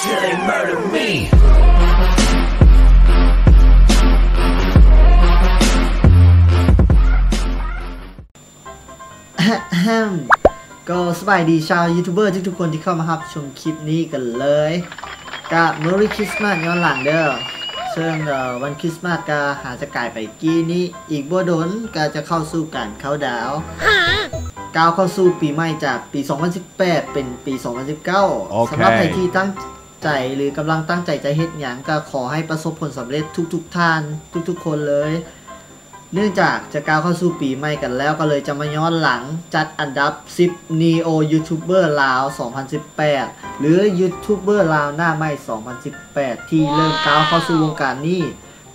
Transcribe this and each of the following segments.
till they murder me. ກໍສະບາຍດີຊາວຢູທູບເບີທຸກໆຄົນທີ່ເຂົ້າມາຮັບຊົມຄລິບນີ້ກັນເລີຍ. ກະ Merry Christmas ຍ້ອນຫຼັງເດີ. ເຊິ່ງ ເອີ ວັນຄຣິສມາສກະຫາຈະກາຍໄປກີ້ນີ້, ອີກບໍ່ດົນກະຈະເຂົ້າສູ່ການເຂົ້າດາວ, ກ້າວເຂົ້າສູ່ປີໃໝ່ຈາກປີສອງພັນສິບແປດເປັນປີສອງພັນສິບເກົ້າ. ໂອເຄ. ສຳລັບໃຜທີ່ຕັ້ງໃຈ ຫຼື ກຳລັງຕັ້ງໃຈຈະເຮັດຫຍັງ ກະຂໍໃຫ້ປະສົບຜົນສຳເລັດທຸກໆທ່ານ ທຸກໆຄົນເລີຍ. ເນື່ອງຈາກຈະກ້າວເຂົ້າສູ່ປີໃໝ່ກັນແລ້ວ ກໍເລີຍຈະມາຍ້ອນຫຼັງຈັດອັນດັບສິບ Neo YouTuber ລາວ ສອງພັນສິບແປດ ຫຼື ຢູທູບເບີລາວໜ້າໃໝ່ ສອງພັນສິບແປດ ທີ່ເລີ່ມກ້າວເຂົ້າສູ່ວົງການນີ້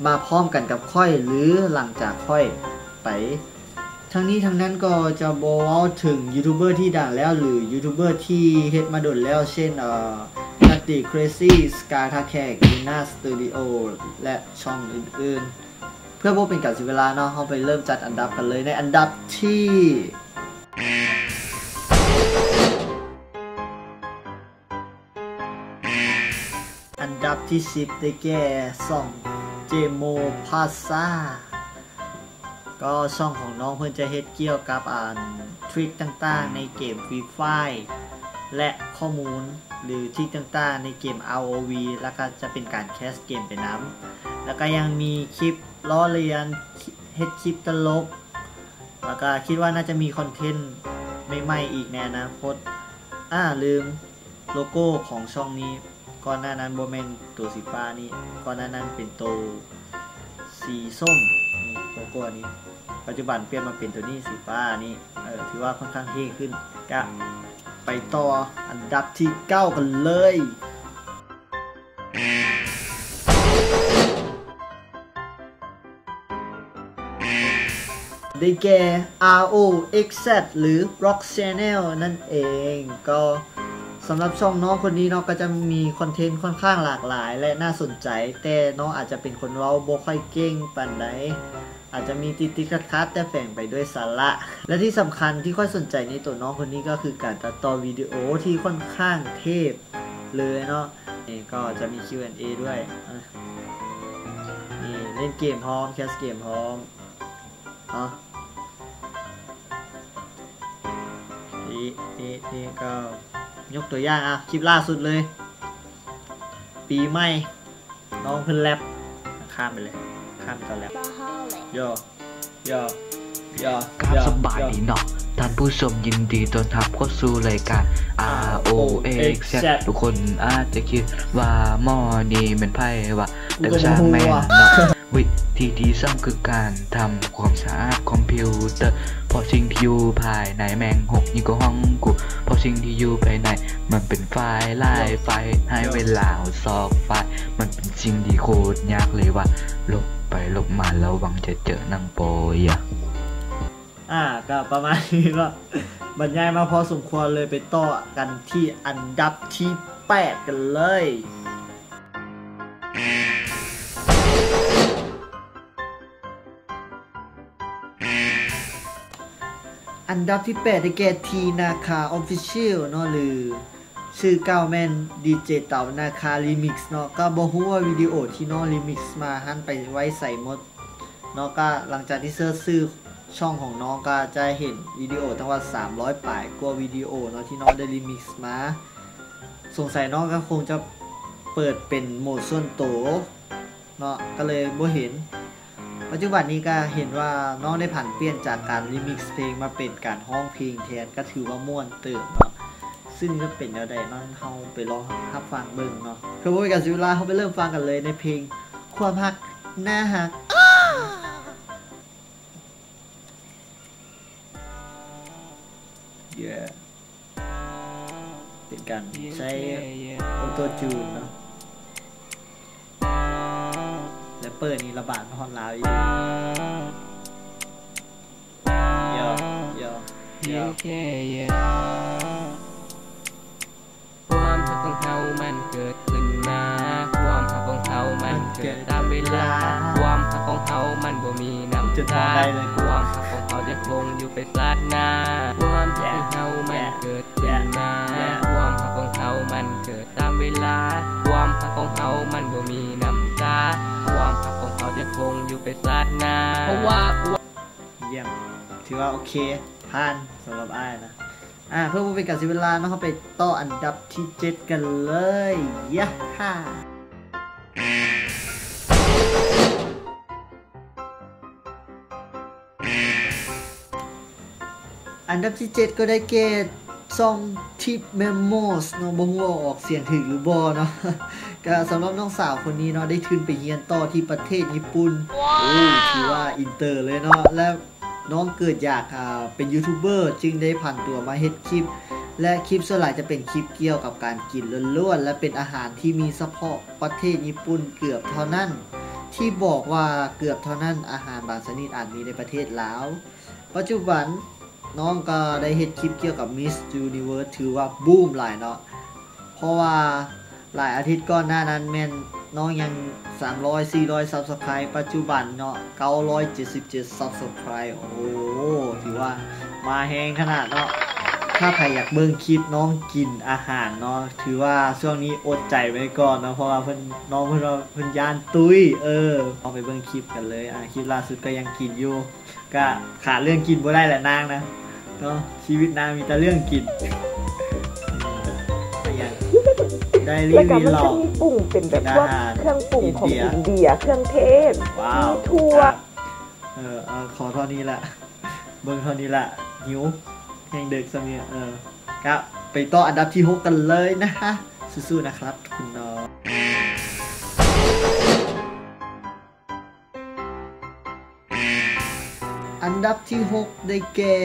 ມາພ້ອມກັນກັບຂ້ອຍ ຫຼື ຫຼັງຈາກຂ້ອຍໄປ. ທັງນີ້ທັງນັ້ນກໍຈະບໍ່ເວົ້າເຖິງຢູທູບເບີທີ່ດັງແລ້ວ ຫຼື ຢູທູບເບີທີ່ເຮັດມາດົນແລ້ວ ເຊັ່ນ ເອີ Nutty Crazy, Sky Takhek, Lina Studio ແລະ ຊ່ອງອື່ນໆ. ເພື່ອບໍ່ເປັນການເສຍເວລາເນາະ, ເຮົາໄປເລີ່ມຈັດອັນດັບກັນເລີຍ. ໃນອັນດັບທີ ອັນດັບທີສິບ ໄດ້ແກ່ ຊ່ອງ Jemo Plaza. ກໍຊ່ອງຂອງນ້ອງເພິ່ນຈະເຮັດກ່ຽວກັບອັນທຣິກຕ່າງໆໃນເກມ Free Fire ແລະ ຂໍ້ມູນ ຫຼື ທຣິກຕ່າງໆໃນເກມ ROV ແລ້ວກໍຈະເປັນການແຄສເກມໄປນຳ. ແລ້ວກໍຍັງມີຄລິບລໍ້ລຽນ, ເຮັດຄລິບຕະຫຼົກ, ແລ້ວກໍຄິດວ່າໜ້າຈະມີຄອນເທັນໃໝ່ໆອີກໃນອະນາຄົດ. ອາ ລືມ ໂລໂກ້ຂອງຊ່ອງນີ້ ກ່ອນໜ້ານັ້ນບໍ່ແມ່ນໂຕສີຟ້ານີ້, ກ່ອນໜ້ານັ້ນເປັນໂຕສີສົ້ມນີ້ ໂລໂກ້ນີ້. ປັດຈຸບັນປ່ຽນມາເປັນໂຕນີ້ ສີຟ້ານີ້. ເອີ ຖືວ່າຄ່ອນຂ້າງເທ່ຂຶ້ນ. ກະໄປຕໍ່ອັນດັບທີເກົ້າກັນເລີຍ. ໄດ້ແກ່ ROXZ ຫຼື Rock Channel ນັ້ນເອງ. ກໍສຳລັບຊ່ອງນ້ອງຄົນນີ້ເນາະ ກໍຈະມີຄອນເທັນຄ່ອນຂ້າງຫຼາກຫຼາຍ ແລະ ໜ້າສົນໃຈ, ແຕ່ນ້ອງອາດຈະເປັນຄົນເວົ້າບໍ່ຄ່ອຍເກັ່ງປານໃດ, ອາດຈະມີຕິດໆຂັດໆ ແຕ່ແຝງໄປດ້ວຍສາລະ. ແລະ ທີ່ສຳຄັນທີ່ຂ້ອຍສົນໃຈໃນໂຕນ້ອງຄົນນີ້ ກໍຄືການຕັດຕໍ່ວິດີໂອທີ່ຄ່ອນຂ້າງເທ່ເລີຍເນາະ. ນີ້ກໍຈະມີ Q and A ດ້ວຍ. ນີ້ ເລ່ນເກມພ້ອມ ແຄສເກມພ້ອມເນາະ. ນີ້ ນີ້ ນີ້ກໍຍົກຕົວຢ່າງ ອ່ະ ຄລິບລ່າສຸດເລີຍ ປີໃໝ່ ນ້ອງເພິ່ນແລັບ. ຂ້າມໄປເລີຍ ຂ້າມໄປຕອນແລັບ. ໂຢ ໂຢ ໂຢ ຄັບ ໂຢ ສະບາຍດີເນາະທ່ານຜູ້ຊົມ, ຍິນດີຕ້ອນຮັບເຂົ້າສູ່ລາຍການ ROXZ. ທຸກຄົນອາດຈະຄິດວ່າໝໍນີ້ແມ່ນໃຜວະ, ແຕ່ກໍຊ່າງແມ່ນເນາະ. ວິທີທີ່ສອງຄືການທຳຄວາມສະອາດຄອມພິວເຕີ, ເພາະສິ່ງທີ່ຢູ່ພາຍໃນແມ່ງຫົກ ຍິ່ງກວ່າຫ້ອງກູ, ເພາະສິ່ງທີ່ຢູ່ພາຍໃນມັນເປັນໄຟລ໌ຫຼາຍໄຟລ໌, ໃຫ້ເວລາເຮົາຊອກໄຟລ໌, ມັນເປັນສິ່ງທີ່ໂຄດຍາກເລີຍວ່າ ຫຼົບໄປຫຼົບມາລະວັງຈະເຈີໜັງໂປ້ເອີຍ. ອ່າ ກໍປະມານນີ້ເນາະ, ບັນຍາຍມາພໍສົມຄວນເລີຍ, ໄປຕໍ່ກັນທີ່ອັນດັບທີແປດກັນເລີຍ. ອັນດັບທີແປດ ໄດ້ແກ່ ທີ ນາຄາ ອອບຟິຊຽວ ເນາະ ຫຼື ຊື່ເກົ່າແມ່ນ ດີເຈ ເຕົາ ນາຄາ ຣີມິກ ເນາະ. ກໍບໍ່ຮູ້ວ່າວິດີໂອທີ່ນ້ອງຣີມິກມາຫັ້ນໄປໄວ້ໃສໝົດເນາະ. ກໍຫຼັງຈາກທີ່ເສີດຊື່ຊ່ອງຂອງນ້ອງ ກໍຈະເຫັນວິດີໂອທັງໝົດສາມຮ້ອຍປາຍກວ່າວິດີໂອເນາະ ທີ່ນ້ອງໄດ້ຣີມິກມາ. ສົງໄສນ້ອງກໍຄົງຈະເປີດເປັນໂໝດສ່ວນໂຕ ເນາະ ກໍເລີຍບໍ່ເຫັນ. ປັດຈຸບັນນີ້ກໍເຫັນວ່ານ້ອງໄດ້ຜັນປ່ຽນຈາກການຣີມິກເພງມາເປັນການຮ້ອງເພງແທນ, ກໍຖືວ່າມ່ວນເຕີບເນາະ. ຊຶ່ງຈະເປັນແນວໃດນັ້ນ ເຮົາໄປລອງຮັບຟັງເບິ່ງເນາະ. ເພື່ອບໍ່ເປັນການເສຍເວລາ ເຮົາໄປເລີ່ມຟັງກັນເລີຍ ໃນເພງຄວາມຮັກໜ້າຮັກ. Yeah. ເປັນການໃຊ້ Auto Tune ເນາະ. ແຣັບເປີນີ້ລະບາດມາຮອດລາວອີກ. Yo yo yo. ຄວາມຮັກຂອງເຮົາມັນເກີດຂຶ້ນມາ, ຄວາມຮັກຂອງເຮົາມັນເກີດຕາມເວລາ, ຄວາມຮັກຂອງເຮົາມັນບໍ່ມີນ້ຳຕາ, ຄວາມຮັກຂອງເຮົາຈະຄົງຢູ່ໄປຊາດໜ້າ. ຄວາມຮັກຂອງເຮົາມັນເກີດຂຶ້ນມາ, ຄວາມຮັກຂອງເຮົາມັນເກີດຕາມເວລາ, ຮັກຂອງເຮົາມັນບໍ່ມີນ້ຳຕາ ຄວາມຮັກຂອງເຮົາຈະຄົງຢູ່ໄປຊາດໜ້າ ເພາະວ່າ ຢ້ຽມ ຖືວ່າໂອເຄ ຜ່ານສຳລັບອ້າຍນະ. ອ່າ ເພື່ອບໍ່ເປັນການເສຍເວລາເນາະ ເຮົາໄປຕໍ່ອັນດັບທີເຈັດກັນເລີຍ ຢາຮ່າ. ອັນດັບທີເຈັດກໍໄດ້ແກ່ ຊ່ອງ Tip Memos ເນາະ ບໍ່ຮູ້ວ່າອອກສຽງຖືກຫຼືບໍ່ເນາະ ກະສຳລັບນ້ອງສາວຄົນນີ້ເນາະ ໄດ້ທຶນໄປຮຽນຕໍ່ທີ່ປະເທດຍີ່ປຸ່ນ ໂອ້ ຖືວ່າອິນເຕີເລີຍເນາະ ແລະ ນ້ອງເກີດຢາກ ອ່າ ເປັນຢູທູບເບີ ຈຶ່ງໄດ້ຜັນຕົວມາເຮັດຄລິບ ແລະ ຄລິບສ່ວນຫຼາຍຈະເປັນຄລິບກ່ຽວກັບການກິນລ້ວນໆ ແລະ ເປັນອາຫານທີ່ມີສະເພາະປະເທດຍີ່ປຸ່ນເກືອບເທົ່ານັ້ນ ທີ່ບອກວ່າເກືອບເທົ່ານັ້ນ ອາຫານບາງຊະນິດອາດມີໃນປະເທດລາວ. ປັດຈຸບັນນ້ອງກໍໄດ້ເຮັດຄລິບກ່ຽວກັບ Miss Universe ຖືວ່າບູມຫຼາຍເນາະ ເພາະວ່າ ຫຼາຍອາທິດກ່ອນໜ້ານັ້ນແມ່ນນ້ອງຍັງສາມຮ້ອຍ ສີ່ຮ້ອຍ Subscribe ປັດຈຸບັນເນາະ ເກົ້າຮ້ອຍເຈັດສິບເຈັດ Subscribe ໂອ້ ຖືວ່າມາແຮງຂະໜາດເນາະ. ຖ້າໃຜຢາກເບິ່ງຄລິບນ້ອງກິນອາຫານເນາະ ຖືວ່າຊ່ວງນີ້ອົດໃຈໄວ້ກ່ອນເນາະ ເພາະວ່າເພິ່ນ ນ້ອງເພິ່ນວ່າເພິ່ນຢ້ານຕຸ້ຍ ເອີ ເຮົາໄປເບິ່ງຄລິບກັນເລີຍ ອ່າ ຄລິບລ່າສຸດກໍຍັງກິນຢູ່. ກະຂາດເລື່ອງກິນບໍ່ໄດ້ແຫຼະນາງນະເນາະ ຊີວິດນາງມີແຕ່ເລື່ອງກິນ ອາຫານ Daily ແລ້ວກະມັນ Vlog ຈະມີປຸງເປັນແບບພວກເຄື່ອງປຸງຂອງອິນເດຍ ອິນເດຍ ເຄື່ອງເທດ ວ້າວ ມີຖົ່ວ ເອີ ເອີ ຂໍເທົ່ານີ້ລະ ເບິ່ງເທົ່ານີ້ລະ ຫິວ ແຮງເດິກສ່ຳນີ້ ເອີ ກະໄປຕໍ່ອັນດັບທີຫົກກັນເລີຍນະ ສູ້ໆ ນະຄັບ ຄຸນນ້ອງ. ອັນດັບທີຫົກໄດ້ແກ່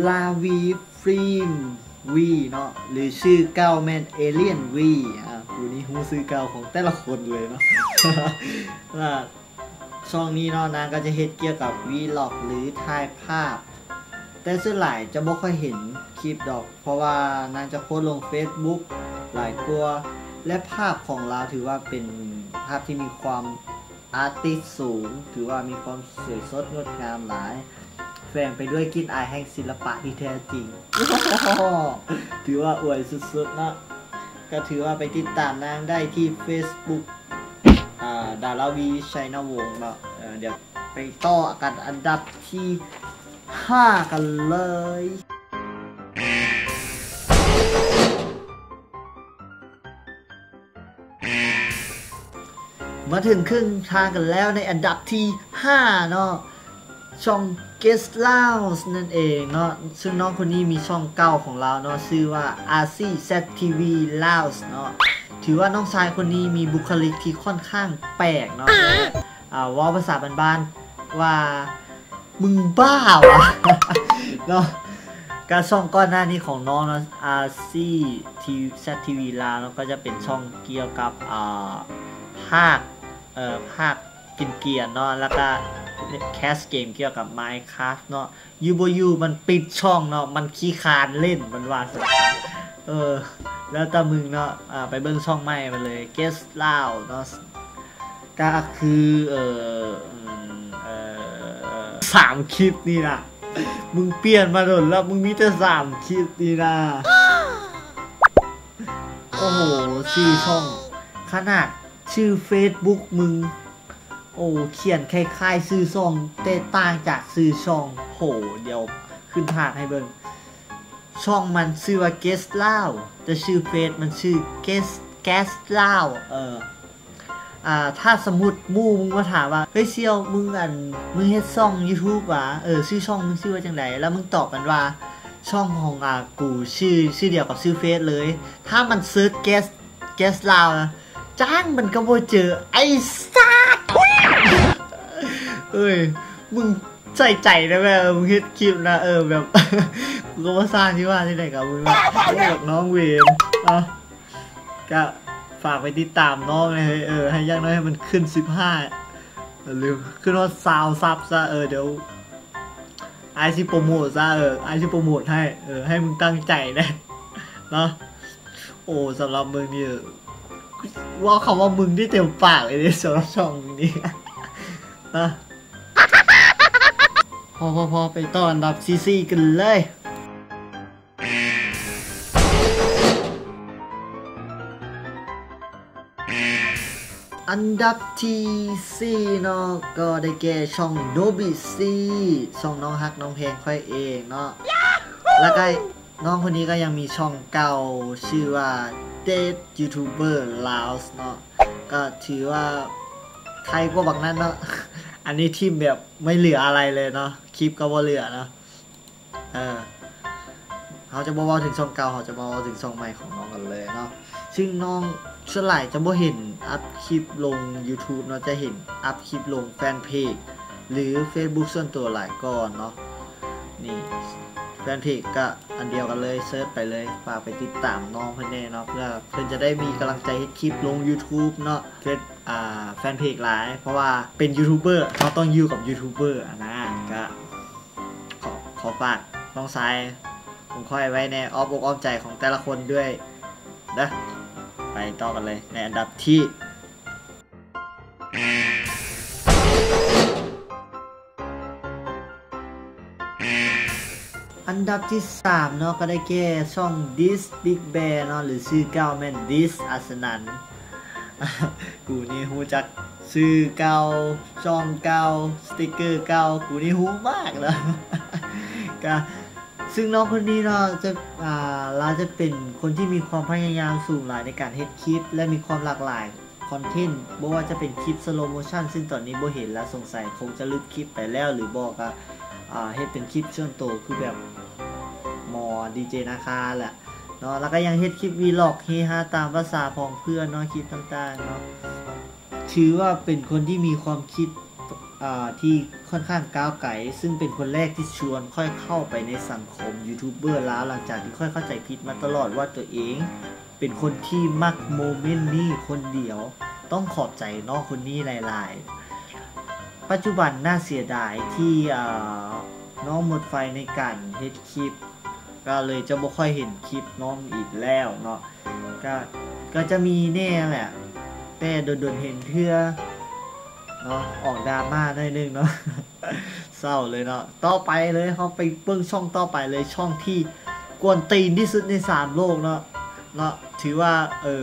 ລາວີ ຟິມ ວີ ເນາະ ຫຼື ຊື່ເກົ່າແມ່ນ Alien ວີ ອາ ຜູ້ນີ້ຮູ້ຊື່ເກົ່າຂອງແຕ່ລະຄົນເລີຍເນາະ ແລະ ຊ່ອງນີ້ເນາະ ນາງກໍຈະເຮັດກ່ຽວກັບ Vlog ຫຼື ຖ່າຍພາບ ແຕ່ສ່ວນຫຼາຍຈະບໍ່ຄ່ອຍເຫັນຄລິບດອກ ເພາະວ່ານາງຈະໂພສລົງ Facebook ຫຼາຍກວ່າ ແລະ ພາບຂອງລາວຖືວ່າເປັນພາບທີ່ມີຄວາມ ອາຕິສສູງ ຖືວ່າມີຄວາມສວຍສົດງົດງາມຫຼາຍ ແຝງໄປດ້ວຍກິ່ນອາຍແຫ່ງສິລະປະທີ່ແທ້ຈິງ ຖືວ່າອວຍສຸດໆ ເນາະ ກະຖືວ່າໄປຕິດຕາມນາງໄດ້ທີ່ Facebook ອ່າ ດາລາວີ ໄຊນະວົງ ເນາະ ເອີ ດຽວໄປຕໍ່ກັນອັນດັບທີຫ້າກັນເລີຍ. ມາເຖິງເຄິ່ງທາງກັນແລ້ວໃນອັນດັບທີຫ້າເນາະ ຊ່ອງ Guest Lounge ນັ້ນເອງເນາະ ຊຶ່ງນ້ອງຄົນນີ້ມີຊ່ອງເກົ່າຂອງລາວເນາະ ຊື່ວ່າ ອາຊີ ແຊັດ ທີ ວີ Lounge ເນາະ ຖືວ່ານ້ອງຊາຍຄົນນີ້ມີບຸກຄະລິກທີ່ຂ້ອນຂ້າງແປກເນາະ ອ່າ ເວົ້າພາສາບ້ານໆ ວ່າ ມຶງບ້າຫວາ ເນາະ ກະຊ່ອງກ່ອນໜ້ານີ້ຂອງນ້ອງເນາະ ອາຊີ ແຊັດ ທີ ວີ ລາວເນາະ ກໍຈະເປັນຊ່ອງກ່ຽວກັບ ອ່າ ພາກ ເອີ ພາກກິນກຽນເນາະ ແລ້ວກະແຄສເກມກ່ຽວກັບ Minecraft ເນາະ ຢູ່ບໍ່ຢູ່ມັນປິດຊ່ອງເນາະ ມັນຂີ້ຄ້ານຫຼິ້ນ ມັນວ່າຊັ້ນ ເອີ ແລ້ວແຕ່ມຶງເນາະ ອ່າ ໄປເບິ່ງຊ່ອງໃໝ່ມັນເລີຍ Guest Lounge ເນາະ. ກະຄື ເອີ ເອີ ສາມຄລິບນີ້ນະ ມຶງປ່ຽນມາດົນແລ້ວ ມຶງມີແຕ່ສາມຄລິບນີ້ນະ ໂອ້ໂຫ ຊື່ຊ່ອງ ຂະໜາດຊື່ເຟສບຸກມຶງ ໂອ້ ຂຽນຄ້າຍໆຊື່ຊ່ອງ ແຕ່ຕ່າງຈາກຊື່ຊ່ອງ ໂຫ ດຽວຂຶ້ນພາບໃຫ້ເບິ່ງ ຊ່ອງມັນຊື່ວ່າ Guest Lounge ແຕ່ຊື່ເຟສມັນຊື່ Guest Guest Lounge ເອີ ອ່າ ຖ້າສົມມຸດໝູ່ມຶງມາຖາມວ່າ ເຮີ້ຍ ສ່ຽວ ມຶງ ອັນ ມຶງເຮັດຊ່ອງຢູທູບຫວາ? ເອີ ຊື່ຊ່ອງມຶງຊື່ວ່າຈັ່ງໃດ? ແລ້ວມຶງຕອບມັນວ່າ ຊ່ອງຂອງ ອ່າ ກູຊື່ ຊື່ດຽວກັບຊື່ເຟສເລີຍ. ຖ້າມັນເສີດ Guest Guest Lounge ນະ ຈ້າງມັນກໍບໍ່ເຈີ ໄອ້ສັດ! ເອີຍ ມຶງໃສ່ໃຈໄດ້ແບບ ເອີ ມຶງເຮັດຄລິບນະ ເອີ ແບບ ກູກໍບໍ່ຊາກຊິວ່າຈັ່ງໃດກັບມຶງນະ ບັກນ້ອງເວນ ເອົາ ກະຝາກໄປຕິດຕາມນ້ອງແດ່ເຮີ້ຍ ເອີ ໃຫ້ຢ່າງໜ້ອຍໃຫ້ມັນຂຶ້ນສິບຫ້າ ຫຼື ຂຶ້ນຮອດຊາວຊັບຊະ ເອີ ດຽວອ້າຍຊິໂປຣໂມດຊະ ເອີ ອ້າຍຊິໂປຣໂມດໃຫ້ ເອີ ໃຫ້ມຶງຕັ້ງໃຈແດ່ເນາະ. ໂອ້ ສຳລັບມຶງນີ້ ເວົ້າຄຳວ່າມຶງໄດ້ເຕັມປາກເລີຍເດ້ ສຳລັບຊ່ອງມຶງນີ້ນະ. ພໍໆໆ ໄປຕໍ່ອັນດັບທີສີ່ກັນເລີຍ. ອັນດັບທີສີ່ເນາະ ກໍໄດ້ແກ່ຊ່ອງໂນບິຊີ ຊ່ອງນ້ອງຮັກນ້ອງແພງຂ້ອຍເອງເນາະ ແລ້ວກໍນ້ອງຄົນນີ້ກໍຍັງມີຊ່ອງເກົ່າ ຊື່ວ່າ Dead YouTuber Laos ເນາະ ກໍຖືວ່າໄຄກວ່າບັກນັ້ນເນາະ ອັນນີ້ຖິ້ມແບບໄມ່ເຫຼືອອະໄລເລີຍເນາະ ຄລິບກໍບໍ່ເຫຼືອເນາະ. ເອີ ເຮົາຈະບໍ່ເວົ້າເຖິງຊ່ອງເກົ່າ ເຮົາຈະມາເວົ້າເຖິງຊ່ອງໃໝ່ຂອງນ້ອງກັນເລີຍເນາະ ຊຶ່ງນ້ອງສ່ວນຫຼາຍຈະບໍ່ເຫັນອັບຄລິບລົງ YouTube ເນາະ ຈະເຫັນອັບຄລິບລົງແຟນເພຈ ຫຼື Facebook ສ່ວນຕົວຫຼາຍກ່ອນເນາະ ນີ້ ແຟນເພຈກະອັນດຽວກັນເລີຍ ເສີດໄປເລີຍ ຝາກໄປຕິດຕາມນ້ອງເພິ່ນແດ່ເນາະ ເພື່ອເພິ່ນຈະໄດ້ມີກຳລັງໃຈເຮັດຄລິບລົງ YouTube ເນາະ ເຮັດ ອ່າ ແຟນເພຈຫຼາຍ ເພາະວ່າເປັນຢູທູບເບີ ເຮົາຕ້ອງຢູ່ກັບຢູທູບເບີຫັ້ນນະ ກະ ຂໍ ຂໍຝາກນ້ອງຊາຍຂອງຂ້ອຍໄວ້ໃນອ້ອມອົກອ້ອມໃຈຂອງແຕ່ລະຄົນດ້ວຍເດີ້. ໄປຕໍ່ກັນເລີຍ ໃນອັນດັບທີ ອັນດັບທີສາມເນາະ ກໍໄດ້ແກ່ຊ່ອງ This Big Bear ເນາະ ຫຼື ຊື່ເກົ່າແມ່ນ This ອັດສະນັນ. ກູນີ້ຮູ້ຈັກຊື່ເກົ່າ ຊ່ອງເກົ່າ ສະຕິກເກີເກົ່າ ກູນີ້ຮູ້ມາກເນາະ ກະ ຊຶ່ງນ້ອງຄົນນີ້ເນາະ ຈະ ອ່າ ລາວຈະເປັນຄົນທີ່ມີຄວາມພະຍາຍາມສູງຫຼາຍໃນການເຮັດຄລິບ ແລະ ມີຄວາມຫຼາກຫຼາຍຄອນເທັນ ບໍ່ວ່າຈະເປັນຄລິບ slow motion ຊຶ່ງຕອນນີ້ບໍ່ເຫັນລະ ສົງໄສຄົງຈະລຶບຄລິບໄປແລ້ວ ຫຼືບໍ່ກະ ອ່າ ເຮັດເປັນຄລິບສ່ວນໂຕ ຄືແບບໝໍ ດີເຈ ນາຄາແຫຼະເນາະ ແລ້ວກະຍັງເຮັດຄລິບວີລັອກເຮຮາຕາມພາສາຂອງເພື່ອນເນາະ ຄລິບຕ່າງໆເນາະ. ຖືວ່າເປັນຄົນທີ່ມີຄວາມຄິດ ອ່າ ທີ່ຂ້ອນຂ້າງກ້າວໄກ ຊຶ່ງເປັນຄົນແລກທີ່ຊວນຂ້ອຍເຂົ້າໄປໃນສັງຄົມຢູທູບເບີລາວ ຫຼັງຈາກທີ່ຂ້ອຍເຂົ້າໃຈຜິດມາຕະຫຼອດວ່າຕົວເອງເປັນຄົນທີ່ມັກໂມເມັນນີ້ຄົນດຽວ. ຕ້ອງຂອບໃຈນ້ອງຄົນນີ້ຫຼາຍໆ. ປັດຈຸບັນໜ້າເສຍດາຍທີ່ ອ່າ ນ້ອງໝົດໄຟໃນການເຮັດຄລິບ ກໍເລີຍຈະບໍ່ຄ່ອຍເຫັນຄລິບນ້ອງອີກແລ້ວເນາະ. ກະ ກະຈະມີແດ່ແຫຼະ ແຕ່ດົນໆເຫັນເທື່ອເນາະ ອອກດຣາມາໜ້ອຍໜຶ່ງເນາະ ເສົ້າເລີຍເນາະ. ຕໍ່ໄປເລີຍ ເຮົາໄປເບິ່ງຊ່ອງຕໍ່ໄປເລີຍ ຊ່ອງທີ່ກວນຕີນທີ່ສຸດໃນສາມໂລກເນາະ ເນາະ ຖືວ່າ ເອີ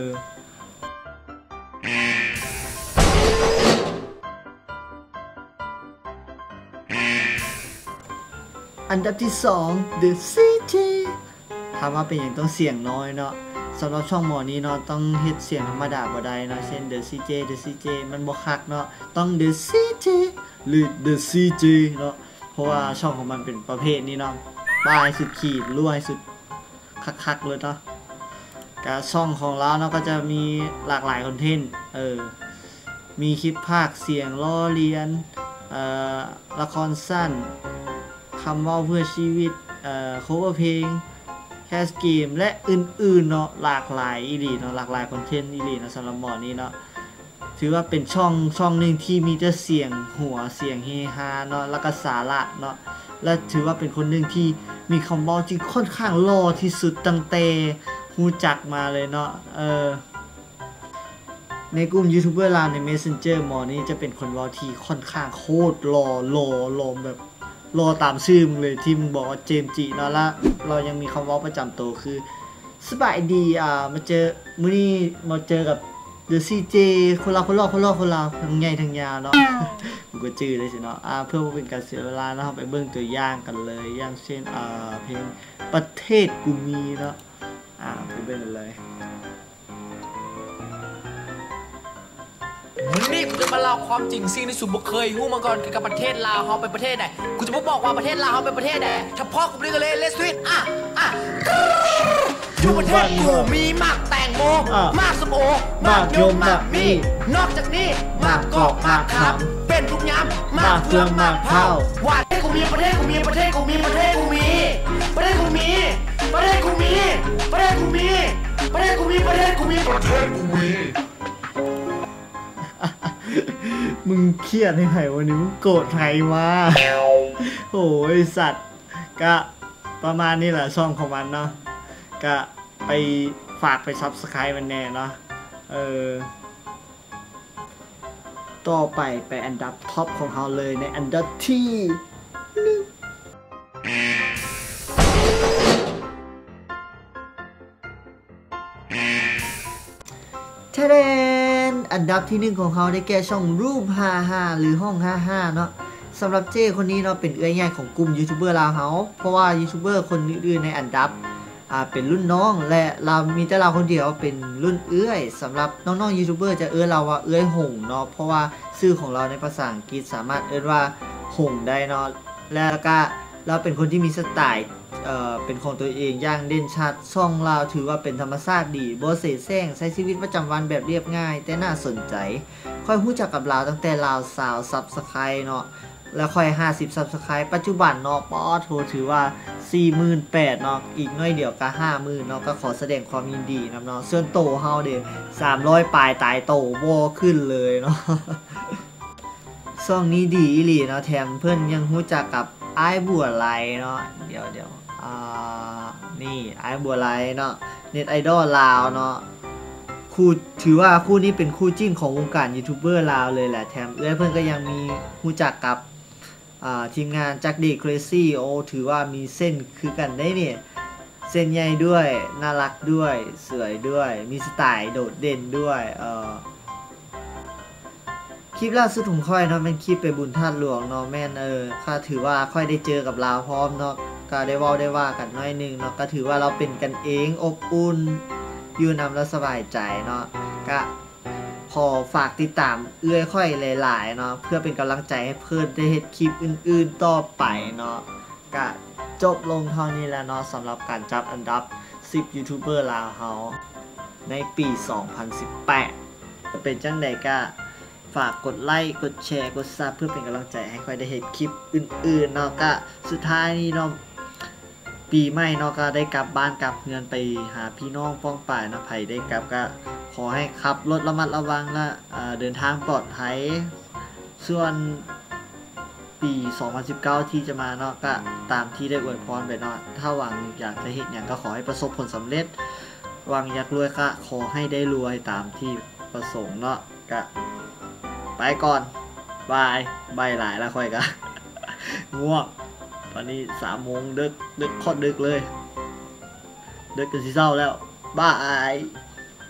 ອັນດັບທີສອງ The C J ຖາມວ່າເປັນຫຍັງຕ້ອງສຽງນ້ອຍເນາະ? ສຳລັບຊ່ອງໝໍນີ້ເນາະ ຕ້ອງເຮັດສຽງທຳມະດາບໍ່ໄດ້ເນາະ ເຊັ່ນ The C J The C J ມັນບໍ່ຄັກເນາະ ຕ້ອງ The C J ຫຼື The C J ເນາະ ເພາະວ່າຊ່ອງຂອງມັນເປັນປະເພດນີ້ເນາະ ປ້າຍສຸດຂີດ ຫຼວຍສຸດຄັກໆເລີຍເນາະ. ກະຊ່ອງຂອງລາວເນາະ ກໍຈະມີຫຼາກຫຼາຍຄອນເທັນ ເອີ ມີຄລິບພາກສຽງ ລໍ້ລຽນ ເອີ ລະຄອນສັ້ນ ຄຳເວົ້າເພື່ອຊີວິດ ເອີ ໂຄເວີເພງ ແຄສເກມ ແລະ ອື່ນໆເນາະ ຫຼາກຫຼາຍອີ່ຫຼີເນາະ ຫຼາກຫຼາຍຄອນເທັນອີ່ຫຼີເນາະ ສຳລັບໝໍນີ້ເນາະ. ຖືວ່າເປັນຊ່ອງ ຊ່ອງໜຶ່ງທີ່ມີແຕ່ສຽງຫົວ ສຽງເຮຮາເນາະ ແລ້ວກໍສາລະເນາະ ແລະ ຖືວ່າເປັນຄົນໜຶ່ງທີ່ມີຄຳເວົ້າທີ່ຂ້ອນຂ້າງຫຼໍ່ທີ່ສຸດຕັ້ງແຕ່ຮູ້ຈັກມາເລີຍເນາະ ເອີ ໃນກຸ່ມຢູທູບເບີລາວໃນເມສເຊັນເຈີ ໝໍນີ້ຈະເປັນຄົນເວົ້າທີ່ຂ້ອນຂ້າງໂຄດຫຼໍ່ ຫຼໍ່ ຫຼໍ່ແບບ ຫຼໍ່ຕາມຊື່ມຶງເລີຍ ທີ່ມຶງບອກວ່າເຈມຈິເນາະ ລະລາວຍັງມີຄຳເວົ້າປະຈຳໂຕຄື ສະບາຍດີ ອ່າ ມາເຈີ ມື້ນີ້ມາເຈີກັບ The C J ຄົນລາວ ຄົນຫຼໍ່ ຄົນຫຼໍ່ ຄົນລາວ ທັງໃຫຍ່ທັງຍາວເນາະ ກູກໍຈື່ໄດ້ຊິເນາະ. ອ່າ ເພື່ອບໍ່ເປັນການເສຍເວລາເນາະ ເຮົາໄປເບິ່ງຕົວຢ່າງກັນເລີຍ ຢ່າງເຊັ່ນ ອ່າ ເພງປະເທດກູມີເນາະ ອ່າ ໄປເບິ່ງກັນເລີຍ. ມື້ນີ້ກູຈະມາເລົ່າຄວາມຈິງ ສິ່ງທີ່ສູບໍ່ເຄີຍຮູ້ມາກ່ອນກ່ຽວກັບປະເທດລາວເຮົາເປັນປະເທດໃດ. ກູຈະມາບອກວ່າປະເທດລາວເຮົາເປັນປະເທດໃດ. ຖ້າພ້ອມ ກູເລີຍກະເລີຍ Let's do it. ອ່ະ ອ່ະ ຢູ່ປະເທດກູມີໝາກແຕງໂມ ອ່ະ ໝາກສົ້ມໂອ ໝາກຍົມ ໝາກມີ້ ນອກຈາກນີ້ ໝາກກອກ ໝາກຂາມ ເປັນທຸກຍາມ ໝາກເຟືອງ ໝາກເຜົ້າ ຫວານ ປະເທດກູມີ ປະເທດກູມີ ປະເທດກູມີ ປະເທດກູມີ ປະເທດກູມີ ປະເທດກູມີ ປະເທດກູມີ ປະເທດກູມີ ປະເທດກູມີ ປະເທດກູມີ. ມຶງຄຽດໃຫ້ໃຜວະນີ້ ມຶງໂກດໃຜມາ? ໂອ້ຍ ສັດ ກະປະມານນີ້ແຫຼະ ຊ່ອງຂອງມັນເນາະ ກະໄປ ຝາກໄປ Subscribe ມັນແດ່ເນາະ ເອີ ຕໍ່ໄປ ໄປອັນດັບທັອບຂອງເຮົາເລີຍ ໃນອັນດັບທີໜຶ່ງ ທະເດ ອັນດັບທີໜຶ່ງຂອງເຮົາໄດ້ແກ່ຊ່ອງ Room ຫ້າຫ້າ ຫຼື ຫ້ອງຫ້າຫ້າເນາະ. ສຳລັບເຈ້ຄົນນີ້ເນາະ ເປັນເອື້ອຍໃຫຍ່ຂອງກຸ່ມຢູທູບເບີລາວເຮົາ ເພາະວ່າຢູທູບເບີຄົນອື່ນໆໃນອັນດັບ ອ່າ ເປັນລຸ້ນນ້ອງ ແລະ ລາວ ມີແຕ່ລາວຄົນດຽວເປັນລຸ້ນເອື້ອຍ. ສຳລັບນ້ອງໆຢູທູບເບີຈະເອີ້ນລາວວ່າເອື້ອຍຫົງເນາະ ເພາະວ່າຊື່ຂອງລາວໃນພາສາອັງກິດສາມາດເອີ້ນວ່າຫົງໄດ້ເນາະ. ແລະ ກະລາວເປັນຄົນທີ່ມີສະໄຕ ເອີ ເປັນຂອງຕົວເອງຢ່າງເດັ່ນຊັດ. ຊ່ອງລາວຖືວ່າເປັນທຳມະຊາດດີ ບໍ່ເສແສງ ໃຊ້ຊີວິດປະຈຳວັນແບບລຽບງ່າຍ ແຕ່ໜ້າສົນໃຈ. ຂ້ອຍຮູ້ຈັກກັບລາວຕັ້ງແຕ່ລາວຊາວຊັບສະໄຄຣເນາະ ແລະ ຂ້ອຍຫ້າສິບຊັບສະໄຄຣ ປັດຈຸບັນເນາະ ປາດໂທ ຖືວ່າສີ່ໝື່ນແປດເນາະ ອີກໜ້ອຍດຽວກະຫ້າໝື່ນເນາະ. ກະຂໍສະແດງຄວາມຍິນດີນຳເນາະ. ສ່ວນໂຕເຮົາເດ ສາມຮ້ອຍປາຍຕາຍໂຕ ບໍ່ຂຶ້ນເລີຍເນາະ. ຊ່ອງນີ້ດີອີ່ຫຼີເນາະ ແຖມເພິ່ນຍັງຮູ້ຈັກກັບອ້າຍບົວໄລເນາະ. ດຽວໆ ອ່າ ນີ້ ອ້າຍບົວໄລເນາະ ເນັດໄອດອລລາວເນາະ. ຄູ່ ຖືວ່າຄູ່ນີ້ເປັນຄູ່ຈິ້ງຂອງວົງການຢູທູບເບີລາວເລີຍແຫຼະ. ແຖມເອື້ອຍເພິ່ນກໍຍັງມີຮູ້ຈັກກັບ ອ່າ ທີມງານຈັກດີ Crazy ໂອ້ ຖືວ່າມີເສັ້ນຄືກັນເດ້ນີ້. ເສັ້ນໃຫຍ່ດ້ວຍ ໜ້າລັກດ້ວຍ ສວຍດ້ວຍ ມີສະໄຕໂດດເດັ່ນດ້ວຍ. ເອີ ຄລິບລ່າສຸດຂອງຂ້ອຍເນາະ ແມ່ນຄລິບໄປບຸນທາດຫຼວງເນາະ ແມ່ນ ເອີ ກະຖືວ່າຂ້ອຍໄດ້ເຈີກັບລາວພ້ອມເນາະ ກະໄດ້ເວົ້າໄດ້ວ່າກັນໜ້ອຍໜຶ່ງເນາະ. ກະຖືວ່າລາວເປັນກັນເອງ ອົບອຸ່ນ ຢູ່ນຳແລ້ວສະບາຍໃຈເນາະ. ກະຂໍຝາກຕິດຕາມເອື້ອຍຂ້ອຍຫຼາຍໆເນາະ ເພື່ອເປັນກຳລັງໃຈໃຫ້ເພິ່ນໄດ້ເຮັດຄລິບອື່ນໆຕໍ່ໄປເນາະ. ກະຈົບລົງເທົ່ານີ້ແລ້ວເນາະ ສຳລັບການຈັບອັນດັບສິບຢູທູບເບີລາວເຮົາໃນປີສອງພັນສິບແປດ. ຈະເປັນຈັ່ງໃດກະຝາກກົດໄລ ກົດແຊ ກົດຊັບ ເພື່ອເປັນກຳລັງໃຈໃຫ້ຂ້ອຍໄດ້ເຮັດຄລິບອື່ນໆເນາະ. ກະສຸດທ້າຍນີ້ເນາະ ປີໃໝ່ເນາະ ກະໄດ້ກັບບ້ານກັບເຮືອນໄປຫາພີ່ນ້ອງປ້ອງປາຍເນາະ. ໃຜໄດ້ກັບກະຂໍໃຫ້ຂັບລົດລະມັດລະວັງ ແລະ ເດີນທາງປອດໄພ. ສ່ວນ ປີສອງພັນສິບເກົ້າທີ່ຈະມາເນາະ ກະຕາມທີ່ໄດ້ອວຍພອນໄປເນາະ. ຖ້າຫວັງຢາກຈະເຮັດຫຍັງກະຂໍໃຫ້ປະສົບຜົນສຳເລັດ, ຫວັງຢາກລວຍກະຂໍໃຫ້ໄດ້ລວຍຕາມທີ່ປະສົງເນາະ. ກະໄປກ່ອນ ບາຍ. ໄບຫຼາຍລະຂ້ອຍກະງ່ວງ. ຕອນນີ້ສາມໂມງ ເດິກ ເດິກ ໂຄດເດິກເລີຍ, ເດິກຈົນຊິເຊົ້າແລ້ວ. ບາຍ.